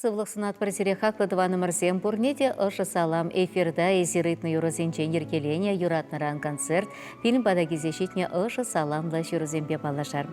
Сывлӑх сунатпӑр сире хаклӑ тӑванӑмӑрсем, пурне те ӑшӑ салам. Эфирта эсир ыйтнӑ юрӑсенчен йӗркеленӗ юратнӑран концерт пирӗн пата килсе ҫитнӗ ӑшӑ саламлӑ ҫырусемпе паллашар.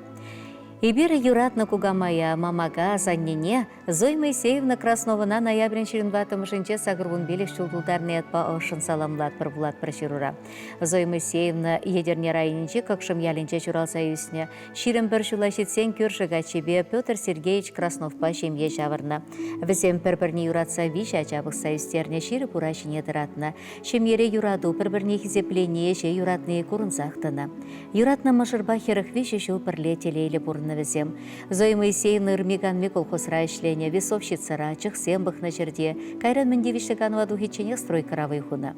Эпир юратнӑ кукамая, мамака, асаннене Зоя Моисеевна Красновӑна ноябрӗн 24-мӗшӗнче 85 ҫул тултарнӑ ятпа ӑшшӑн саламлатпӑр вулатпӑр ҫырура. Зоя Моисеевна Етӗрне районӗнчи Кӑкшӑм ялӗнче ҫуралса ӳснӗ. 21 ҫула ҫитсен кӳршӗ каччипе Петр Сергеевич Красновпа ҫемье ҫавӑрнӑ. Вӗсем пӗр-пӗрне юратса виҫ ача пӑхса ӳстернӗ, ҫирӗп ура ҫине тӑратнӑ. Ҫемьере юрату, пӗр-пӗрне хисеплени, ӗҫе юратни курӑнсах тӑнӑ. Юратнӑ мӑшӑрпа 43 ҫул пӗрле телейлӗ пурӑннӑ вӗсем. Зоя Моисеевна ырми-канми колхозра ӗҫленӗ, весовщицӑра, чӑхсем пӑхнӑ ҫӗрте, кайран мӗн тивӗҫлӗ канӑва тухичченех стройкӑра вӑй хунӑ.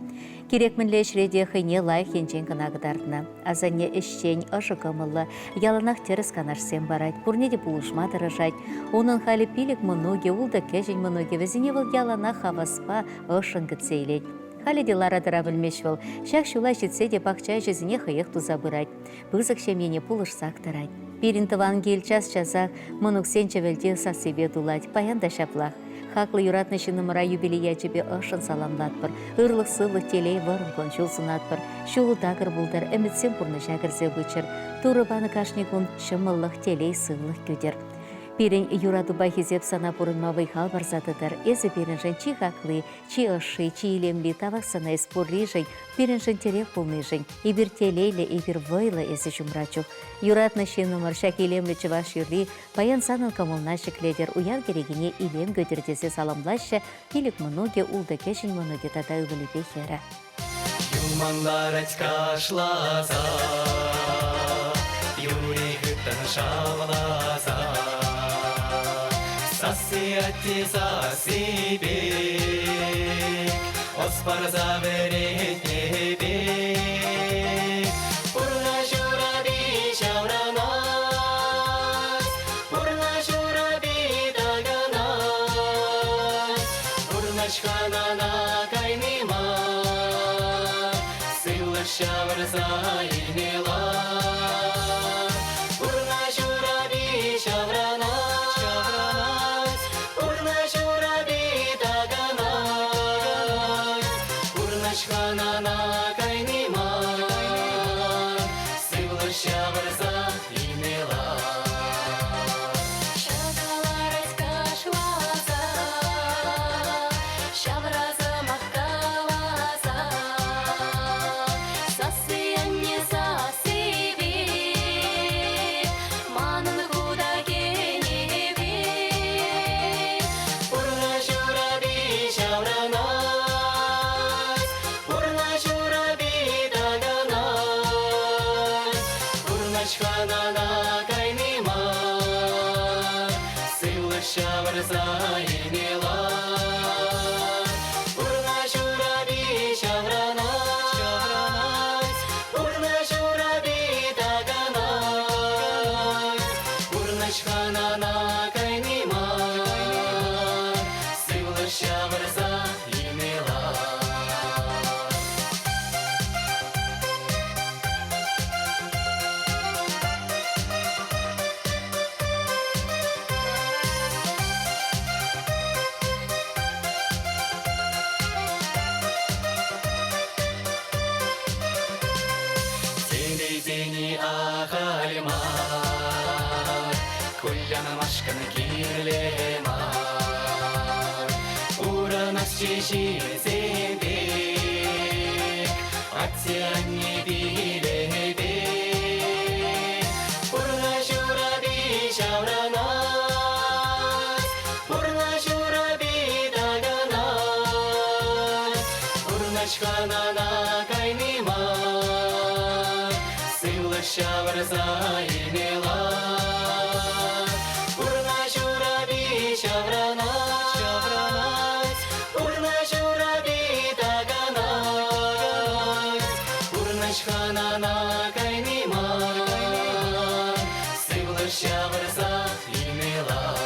Кирек мӗнле ӗҫре те хӑйне лайӑх енчен кӑна кӑтартнӑ. Асанне ӗҫчен, ӑшӑ кӑмӑллӑ, яланах тӗрӗс канашсем парать, пурне те пулӑшма тӑрӑшать. Унӑн халӗ пилӗк мӑнукӗ, ултӑ кӗҫӗн мӑнукӗ, вӗсене вӑл яланах хаваспа, ӑшшӑн кӗтсе илет. Халӗ те лара-тӑра пӗлмест вӑл, ҫак ҫула ҫитсе те пахча ӗҫӗсене хӑех туса пырать. Пысӑк ҫемьене пулӑшсах тӑрать. Пирӗн тӑван кил час-часах мӑнуксен чӗвӗлти сассипе тулать, паян та ҫаплах. Хаклӑ юратнӑ ҫыннӑмӑра юбилей ячӗпе ӑшшӑн саламлатпӑр. Ырлӑх-сывлӑх, телей, вӑрӑм кун-ҫул сунатпӑр. Ҫулу такӑр пултӑр, ӗмӗтсем пурнӑҫа кӗрсе пыччӑр. Турӑ панӑ кашни кун ҫӑмӑллӑх, телей, сывлӑх кӳтӗр. Пирӗн юратупа хисеп сана пурӑнма вӑй-хал парса тӑтӑр. Эсӗ пирӗншӗн чи хакли, чи ӑшши, чи илемли, тавах сана эс пурришӗн, пирӗншӗн тӗрек пулнишӗн. Эпир телейлӗ, эпир вӑйлӑ эсӗ ҫумра чух. Юратнӑ ҫыннӑмӑр, ҫак илемлӗ чӑваш юрри паян санӑн кӑмӑлна ҫӗклетӗр, уяв кӗрекине илем кӳтӗр тесе саламлаҫҫӗ пилӗк мӑнукӗ, ултӑ кӗҫӗн мӑнукӗ тата ывӑлӗпе хӗрӗ. Юман ларать кашласа, юри хыттӑн шавласа. Сасси атте сасси пек, ӑс парса вӗрентнӗ пек. Пурнӑҫ урапи ҫаврӑнать, пурнӑҫ урапи такӑнать. Пурнӑҫ хӑнана кайни мар, сывлӑш ҫавӑрса илме лар. Пурнӑҫ урапи ҫаврӑнать, ҫаврӑнать, пурнӑҫ урапи такӑнать. Пурнӑҫ хӑнана кайни мар, сывлӑш ҫавӑрса илме лар. Ҫӑкаларать кашласа, ҫавра сӑмах каласа. Сасси анне сасси пек, манӑн хута кӗнӗ пек. Пурнӑҫ урапи ҫаврӑнать, пурнӑҫ урапи такӑнать. Пурнӑҫ хӑнана кайни мар, сывлӑш ҫавӑрса илме лар. Пурнӑҫ урапи ҫаврӑнать, ҫаврӑнать, пурнӑҫ урапи такӑнать. Пурнӑҫ хӑнана кайни мар, сывлӑш ҫавӑрса илме лар. Телей тени ахаль мар, кулянмашкӑн кирлӗ мар. Пурӑнасчӗ ҫынсем пек, атте-анне пилӗпе. Пурнӑҫ урапи ҫаврӑнать, пурнӑҫ урапи такӑнать. Пурнӑҫ хӑнана кайни мар, сывлӑш ҫавӑрса илме лар. Пурнӑҫ урапи ҫаврӑнать, ҫаврӑнать, пурнӑҫ урапи такӑнать. Пурнӑҫ хӑнана кайни мар, сывлӑш ҫавӑрса илме лар.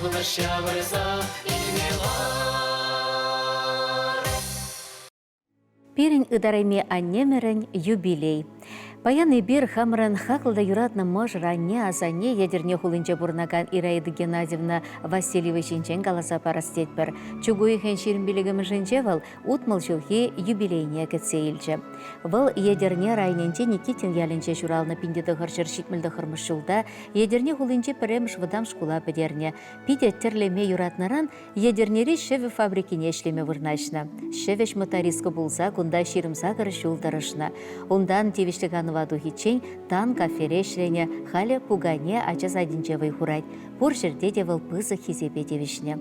Сывлӑш ҫавӑрса илме лар. Пирӗн ытарайми аннемӗрӗн юбилей. Паян эпир хамӑрӑн хаклӑ та юратнӑ мӑшӑр анне, асанне Етӗрне хулинче пурӑнакан Ираида Геннадьевна Васильева ҫинчен каласа парас тетпӗр. Чӳк уйӑхӗн 25-мӗшӗнче вӑл 60 ҫулхи юбилейне кӗтсе илчӗ. Вӑл Етӗрне районӗнчи Никитин ялӗнче ҫуралнӑ 1979 ҫулта Етӗрне хулинчи пӗрремӗш вӑтам шкула пӗтернӗ. Питӗ тӗрлеме юратнӑран Етӗрнери ҫӗвӗ фабрикине ӗҫлеме вырнаҫнӑ. Ҫӗвӗҫ мотористка пулса кунта 28 ҫул тӑрӑшнӑ. Унтан тивӗҫлӗ канӑва тухиччен Тан кафере ӗҫленӗ, халӗ Пукане ача садӗнче вӑй хурать. Пур ҫӗрте те вӑл пысӑк хисепе тивӗҫнӗ.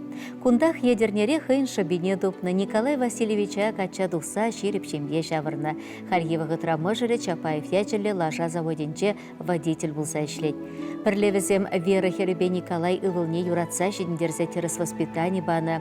Кунтах Етӗрнере хӑйӗн шӑпине тупнӑ Николай Васильевича качча тухса ҫирӗп ҫемье ҫавӑрнӑ. Хальхи вӑхӑтра мӑшӑрӗ Чапаев ячӗллӗ лаша заводӗнче водитель пулса ӗҫлет. Пӗрле вӗсем Вера хӗрӗпе Николай ывӑлне юратса ҫитӗнтерсе тӗрӗс воспитани панӑ.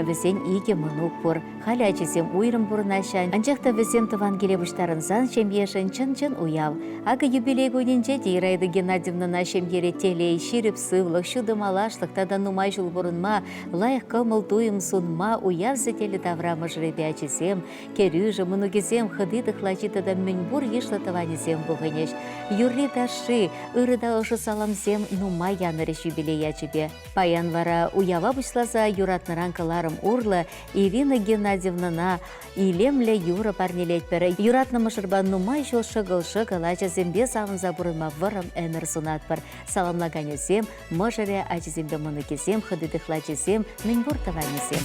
Вӗсен икӗ мӑнук пур. Халӗ ачисем уйрӑм пурӑнаҫҫӗ, анчах та вӗсем тӑван киле пуҫтарӑнсан ҫемьешӗн чӑн-чӑн уяв. Акӑ юбилей кунӗнче те Ираида Геннадьевнӑна ҫемьере телей, ҫирӗп сывлӑх, ҫутӑ малашлӑх тата нумай ҫул пурӑнма, лайӑх кӑмӑл-туйӑм сунма уяв сӗтелӗ тавра мӑшӑрӗпе ачисем, Кӗрӳшӗ, мӑнукӗсем, хӑти-тӑхлачи тата мӗнпур йышлӑ тӑванӗсем пухӑнӗҫ. Юрри-ташши, ырӑ та ӑшӑ саламсем нумай янӑрӗҫ юбилей ячӗпе. Паян вара уява пуҫласа юратнӑран кӑларӑм урлӑ Ирина Геннадьевнӑна илемлӗ юрӑ парнелетпӗр. Юратнӑ мӑшӑрпа нумай ҫул шӑкӑл-шӑкӑл ачасемпе савӑнса пурӑнма вӑрӑм ӗмӗр сунатпӑр. Саламлаканӗсем, мӑшӑрӗ, ачисемпе мӑнукӗсем, хӑти-тӑхлачисем, мӗнпур тӑванӗсем.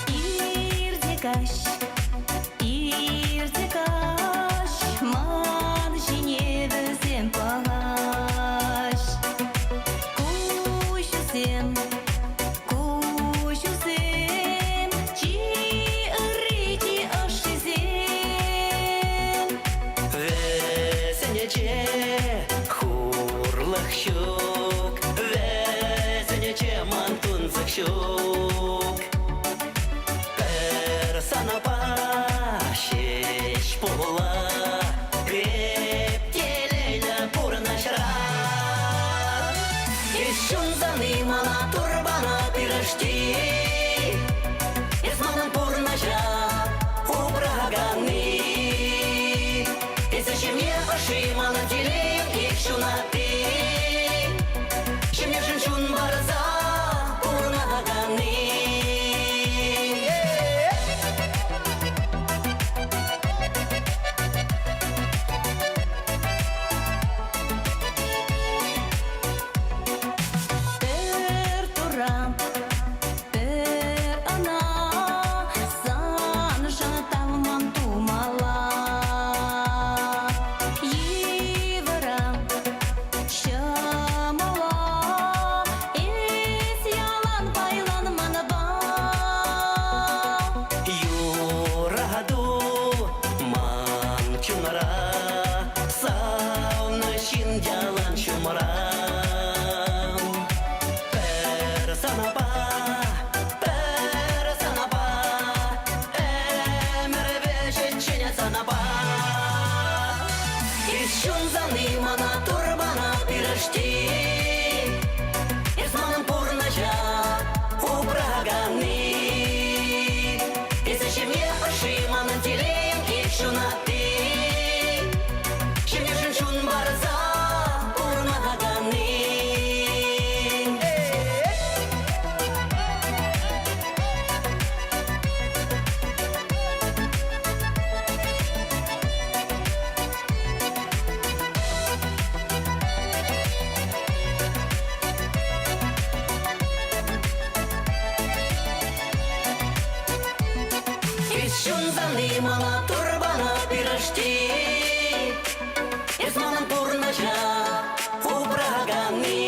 Ирте каҫ, ирте каҫ, ман ҫине вӗсем пӑхаҫ. Куҫусем, куҫусем, чи ырри, чи ӑшшисем. Вӗсенече хурлӑх ҫук, вӗсенече ман тунсӑх ҫук. Пӗр санапа ҫеҫ пула эп телейлӗ пурнӑҫра. Эс ҫунсан-и мана турбана пирӗшти, Эс манӑн пурнӑҫа упраканни. Эсӗ ҫемье ӑшши, манӑн телейӗм ик ҫунатти. Ҫемьешӗн чун парса пурӑнаканни. Пӗр тура, Пӗр ӑна саншӑн тавман тумалла. Йывӑра, ҫӑмӑла эс ялан пайлан манпа. Юрату ман чунра, савнӑ ҫын ялан ҫумра. Пӗр санапа, пӗр санапа, ӗмӗр вӗҫӗччен санапа. Эс ҫунсан-и мана турмана пирӗшти, Эс манӑн пурнӑҫа упраканни. Эсӗ ҫемье ӑшши, манӑн телейӗм ик ҫунатти. Ҫемьешӗн чун парса пурӑнаканни. Эс ҫунсан-и мана турбана пирӗшти, Эс манӑн пурнӑҫа упраканни.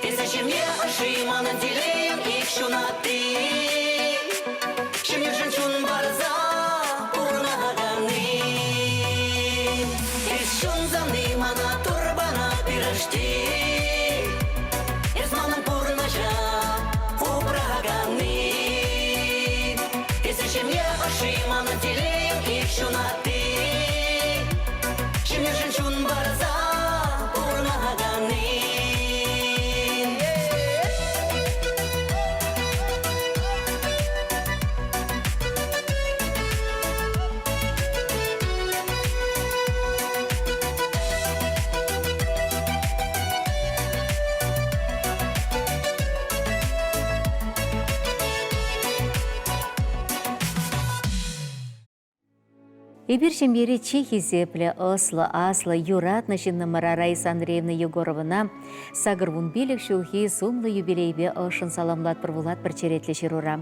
Эсӗ ҫемье ӑшши, манӑн телейӗм ик ҫунатти. Ҫемьешӗн чун парса пурӑнаканни. Эс ҫунсан-и мана турбана пирӗшти, Эс манӑн пурнӑҫа упраканни. Эсӗ ҫемье ӑшши, манӑн телейӗм ик ҫунатти. Ҫемьешӗн чун парса пурӑнаканни. Эпир ҫемьери чи хисеплӗ, ӑслӑ, аслӑ, юратнӑ ҫыннӑмӑра Раиса Андреевна Егоровӑна 85 ҫулхи сумлӑ юбилейпе ӑшшӑн саламлатпӑр вулатпӑр черетлӗ ҫырура.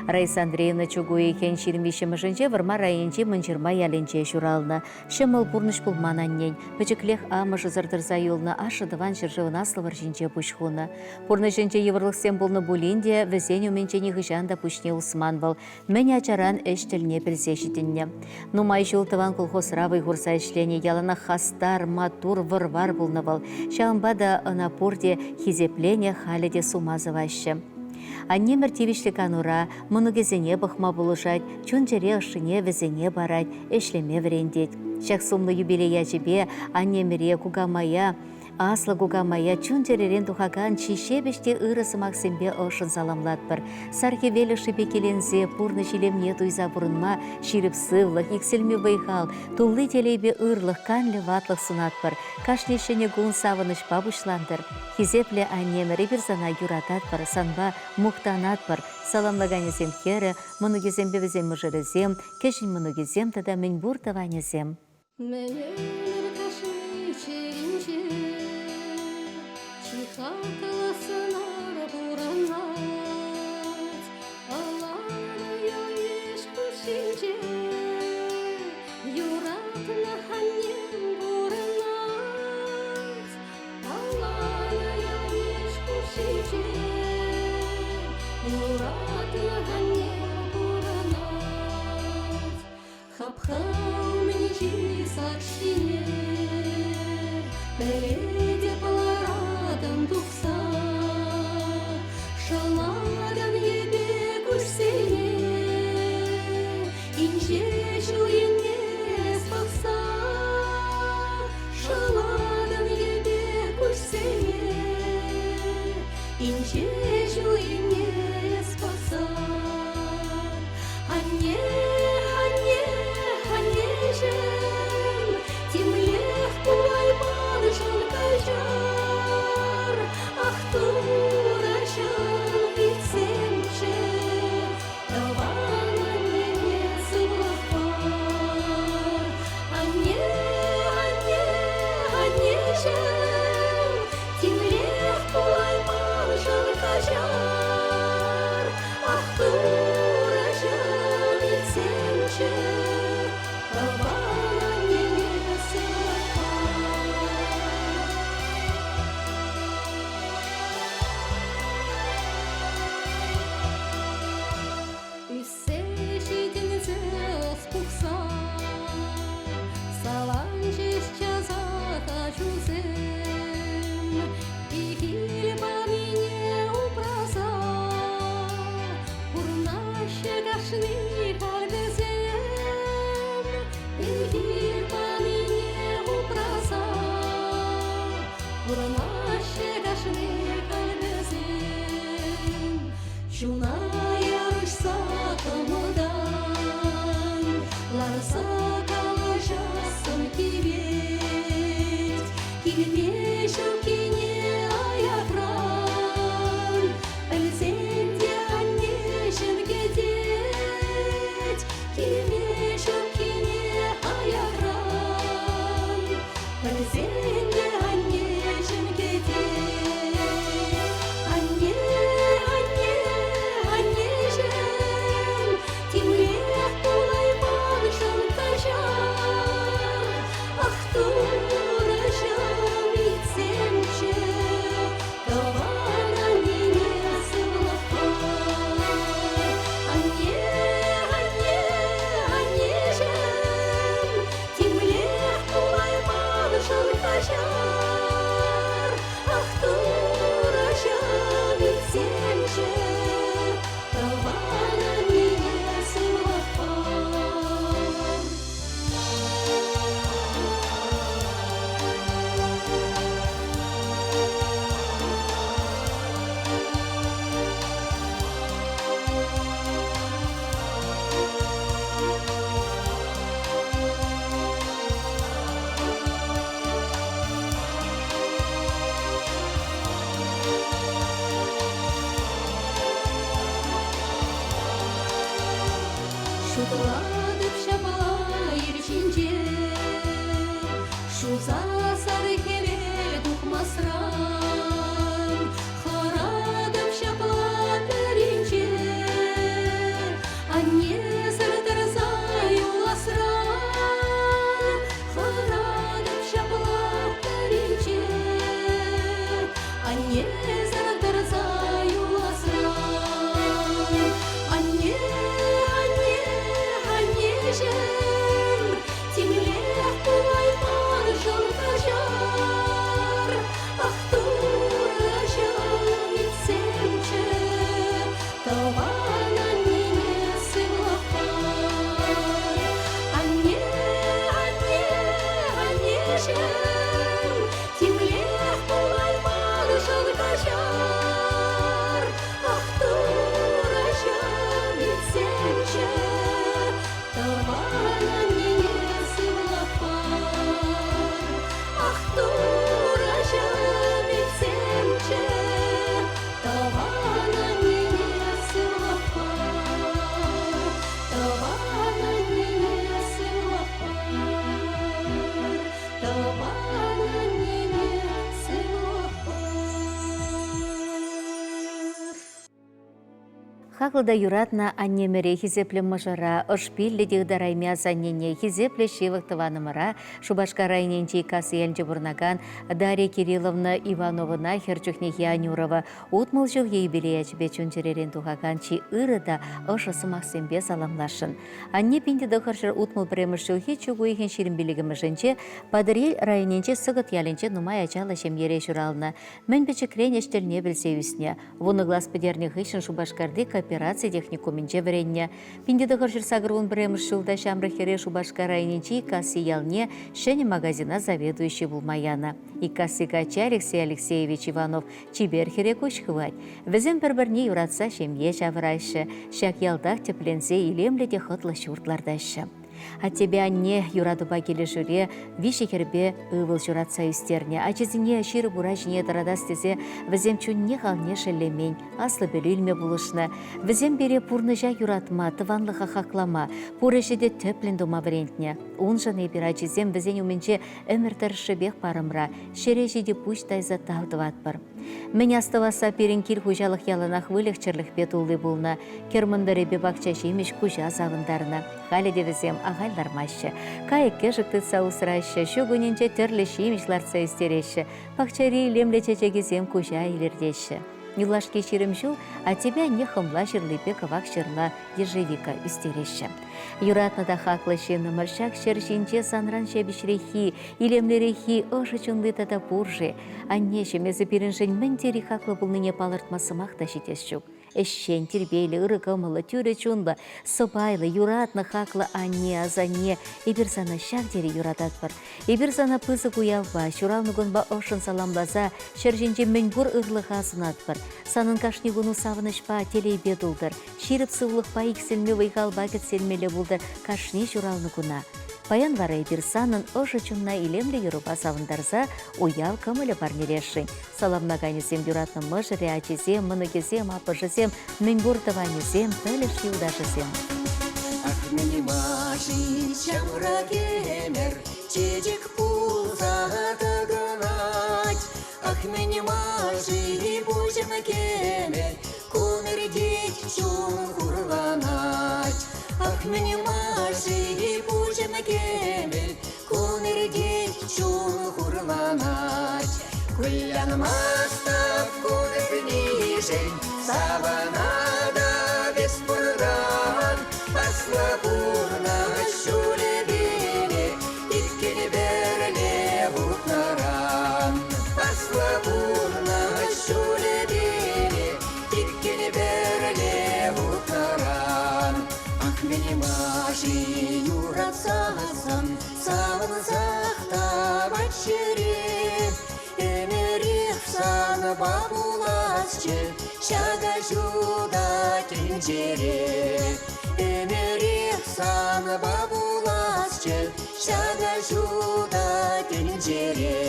Раиса Андреевна чӳк уйӑхӗн 23-мӗшӗнче Вӑрмар районӗнчи Мӑнҫырма ялӗнче ҫуралнӑ. Ҫӑмӑл пурнӑҫ пулман аннен. Пӗчӗклех амӑшӗсӗр тӑрса юлнӑ ашшӗ тӑван ҫӗршывӑн аслӑ вӑрҫинче пуҫ хунӑ. Пурнӑҫӗнче йывӑрлӑхсем пулнӑ пулин те вӗсен умӗнче нихӑҫан та пуҫне усман вӑл. Мӗн ачаран ӗҫ тӗлне пӗлсе ҫитӗннӗ. Нумай ҫул тӑван колхозра вӑй хурса ӗҫленӗ, яланах хастар, маттур, вӑр-вар пулнӑ вӑл. Ҫавӑнпа та ӑна пурте хисепленӗ, халӗ те сума сӑваҫҫӗ. Аннемӗр тивӗҫлӗ канура мӑнукӗсене пӑхма пулӑшать, чун-чӗре ӑшшине вӗсене парать, ӗҫлеме вӗрентет. Ҫак сумлӑ юбилей ячӗпе аннемӗре, кукамая, Аслӑ кукамая чун-чӗререн тухакан чи ҫепӗҫ те ырӑ сӑмахсемпе ӑшшӑн саламлатпӑр. Сар хӗвел ӑшшипе киленсе пурнӑҫ илемне туйса пурӑнма ҫирӗп сывлӑх, иксӗлми вӑй-хал, тулли телейпе ырлӑх, канлӗ ватлӑх сунатпӑр. Кашни ҫӗнӗ кун савӑнӑҫпа пуҫлантӑр. Хисеплӗ аннемӗр, эпир сана юрататпӑр, санпа мухтанатпӑр. Саламлаканӗсем хӗрӗ, мӑнукӗсемпе вӗсен мӑшӑрӗсем, кӗҫӗн мӑнукӗсем тата мӗнпур тӑванӗсем. Мӗн ӗмӗр кашни чӗринче чи хаклӑ сӑнар пурӑнать. Ӑланӑ ял-йыш хушшинче юратнӑ аннем пурӑнать. Палланӑ ял-йыш хушшинче юратнӑ аннем пурӑнать. Хапха умӗнчи сак ҫине пӗлетӗп ларатӑн тухса. Шӑлатӑн йӗпе куҫсене инҫе ҫул енне пӑхса. Шӑлатӑн йӗпе куҫсене инҫе ҫул енне пӑхса. Анне, анне, аннеҫӗм, темлех пулайманшӑн каҫар. Ах, Турӑҫӑм, илтсемччӗ, тӑван аннене сывлӑх пар. Анне, анне, аннеҫӗм, темлех пулайманшӑн каҫар. Ах, Турӑҫӑм, илтсемччӗ, тӑван аннене сывлӑх пар. Ӳссе ҫитӗнсе ӑс пухса саланчӗҫ часах ачусем. Пехил панине упраса пурӑнаҫҫӗ кашни халь вӗсем. Пехил панине упраса пурӑнаҫҫӗ кашни халь вӗсем. Чуна ярӑҫса кӑмӑлтан ларса калаҫассӑм килет. Килме ҫуккине аякран пӗлсен те аннеҫӗм кӗтет. Килме ҫуккине аякран пӗлсен те аннеҫӗм кӗтет. Анне, анне, аннеҫӗм, темлех пулайманшӑн каҫар. Ах, Турӑҫӑм, илтсемччӗ, тӑван аннене сывлӑх пар. Анне, анне, аннеҫӗм, темлех пулайманшӑн каҫар. Ах, Турӑҫӑм, илтсемччӗ, тӑван аннене сывлӑх пар. Шутлатӑп ҫапла ир ҫинчен. Хаклӑ та юратнӑ аннемӗре, хисеплӗ мӑшӑра, ӑш-пиллӗ те ытарайми асаннене, хисеплӗ ҫывӑх тӑванӑмӑра, Шупашкар районӗнчи Касъелӗнче пурӑнакан Дарья Кирилловна Ивановӑна хӗр чухнехи Анюрова 60 ҫулхи юбилей ячӗпе чун-чӗререн тухакан чи ырӑ та ӑшӑ сӑмахсемпе саламласшӑн. Анне 1961 ҫулхи чӳк уйӑхӗн 25-мӗшӗнче Патӑрьел районӗнчи Сӑкӑт ялӗнче нумай ачаллӑ ҫемьере ҫуралнӑ. Мӗн пӗчӗкрен ӗҫ тӗлне пӗлсе ӳснӗ. Вунӑ класс пӗтернӗ хыҫҫӑн Шупашкарти коопераци техникумӗнче вӗреннӗ. 1981 ҫулта ҫамрӑк хӗре Шупашкар районӗнчи Иккасси ялне ҫӗнӗ магазина заведующи пулма янӑ. Иккасси каччи Алексей Алексеевич Иванов чипер хӗре куҫ хывать. Вӗсем пӗр-пӗрне юратса ҫемье ҫавӑраҫҫӗ. Ҫак ялтах тӗпленсе илемлӗ те хӑтлӑ ҫурт лартаҫҫӗ. Аттепе анне юратупа килӗшӳре виҫӗ хӗрпе ывӑл ҫуратса ӳстернӗ. Ачисене ҫирӗп ура ҫине тӑратас тесе вӗсем чунне-халне шеллемен, аслӑ пӗлӳ илме пулӑшнӑ. Вӗсем пире пурнӑҫа юратма, тӑванлӑха хаклама, пур ӗҫе те тӗплӗн тума вӗрентнӗ. Уншӑн эпир ачисем вӗсен умӗнче ӗмӗр тӑршшӗпех парӑмра, ҫӗре ҫити пуҫ тайса тав тӑватпӑр. Мӗн астӑвасса пирӗн кил хуҫалӑх яланах выльӑх-чӗрлӗхпе тулли пулнӑ. Кӗр мӑнтӑрӗпе пахча ҫимӗҫ куҫа савӑнтарнӑ. Халӗ те вӗсем ахаль лармаҫҫӗ. Кайӑк-кӗшӗк тытса усраҫҫӗ, ҫу кунӗнче тӗрлӗ ҫимӗҫ лартса ӳстереҫҫӗ, пахчари илемлӗ чечекӗсем куҫа илӗртеҫҫӗ. Юлашки 20 ҫул аттепе анне хӑмла ҫырлипе кӑвак ҫырла ежевика ӳстереҫҫӗ. Юратнӑ та хаклӑ ҫыннӑмӑр ҫак ҫӗр ҫинче санран ҫепӗҫреххи, илемлӗреххи, ӑшӑ чунли тата пур-ши? Аннеҫӗм, эсӗ пирӗншӗн мӗн тери хаклӑ пулнине палӑртма сӑмах та ҫитес ҫук. Ӗҫчен, тирпейлӗ, ырӑ кӑмӑллӑ, тӳрӗ чунлӑ, сӑпайлӑ, юратнӑ, хаклӑ анне, асанне, эпир сана ҫав тери юрататпӑр. Эпир сана пысӑк уявпа, ҫуралнӑ кунпа ӑшшӑн саламласа ҫӗр ҫинчи мӗнпур ырлӑха асӑнатпӑр. Санӑн кашни куну савӑнӑҫпа, телейпе тултӑр, ҫирӗп сывлӑхпа иксӗлми вӑй-халпа кӗтсе илмелле пултӑр кашни ҫуралнӑ куна. Паян вара эпир санӑн ӑшӑ чунна илемлӗ юрӑпа савӑнтарса уяв кӑмӑлӗ парнелесшӗн. Саламлаканӗсем юратнӑ мӑшӑрӗ, ачисем, мӑнукӗсем, аппӑшӗсем, мӗнпур тӑванӗсем, пӗлӗш юлташӗсем. Ах, мӗн-ма-ши ҫамрӑк ӗмӗр чечек пулса тӑкӑнать? Ах, мӗн-ма-ши пуҫӑм кӗмӗл кун иртет, чун хурланать? Ах, мӗн-ма-ши пуҫӑм кӗмӗл кун иртет, чун хурланать? Кулянмастӑп кун иртнишӗн, савӑнатӑп эс пуртан. Аслӑ пурнӑҫ ҫулӗпеле иккӗн пӗрле утнӑран. Аслӑ пурнӑҫ ҫулӗпеле иккӗн пӗрле утнӑран. Ах, мӗн-ма-ши юратсассӑн савӑнсах тапать чӗре? Ӗмӗрех санпа пуласчӗ ҫакӑ ҫутӑ тӗнчере. Ӗмӗрех санпа пуласчӗ ҫакӑ ҫутӑ тӗнчере.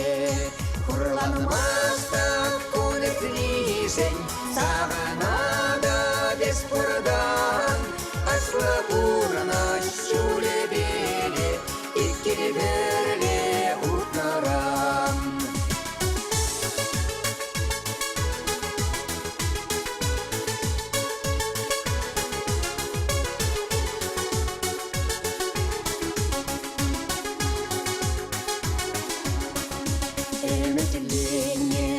Хурланмастӑп кун иртнишӗн, савӑнатӑп эс пуртан. Аслӑ пурнӑҫ ҫулӗпеле иккӗн пӗрле утнӑран. Ӗмӗтленнӗ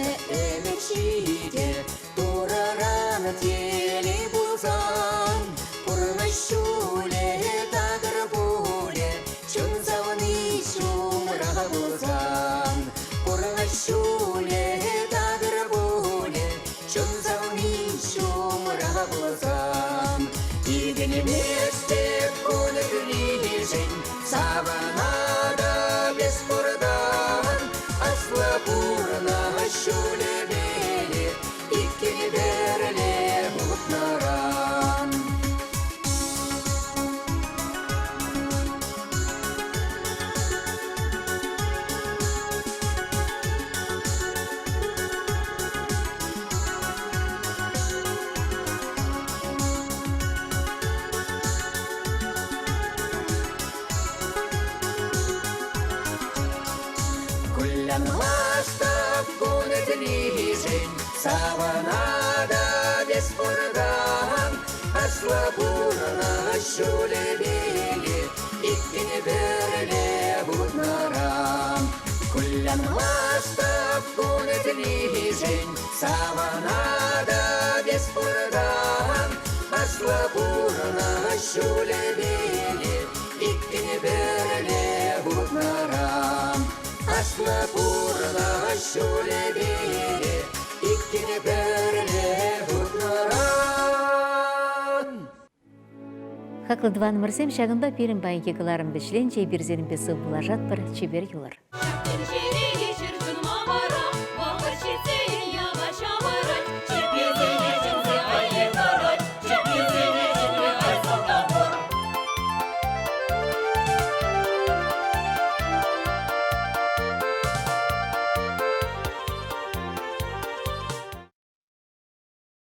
ӗмӗт ҫитӗ, Турӑран телей пулсан, пурнӑҫ ҫулӗ такӑр пулӗ, чун савни ҫумра пулсан. Пурнӑҫ ҫулӗ такӑр пулӗ, чун савни ҫумра пулсан. Икӗнместӗп кун кӳришӗн, савӑнатӑп эс пуртан. Аслӑ пурнӑҫ ҫулӗпеле иккӗн пӗрле утнӑран. Кулянмастӑп кун иртнишӗн, савӑнатӑп эс пуртан. Аслӑ пурнӑҫ ҫулӗпеле иккӗн пӗрле путнӑран. Кулянмастӑп кун ӗҫлишӗн, савӑнатӑп эс пуртан. Аслӑ пурнӑҫ ҫулӗпеле иккӗн пӗрле путнӑран. Аслӑ пурнӑҫ ҫулӗпеле иккӗн пӗрле путнӑран. Хаклӑ тӑванӑмӑрсем, ҫакӑнпа пирӗн паянхи кӑларӑм вӗҫленчӗ. Эпир сирӗнпе сывпуллашатпӑр. Чипер юлӑр.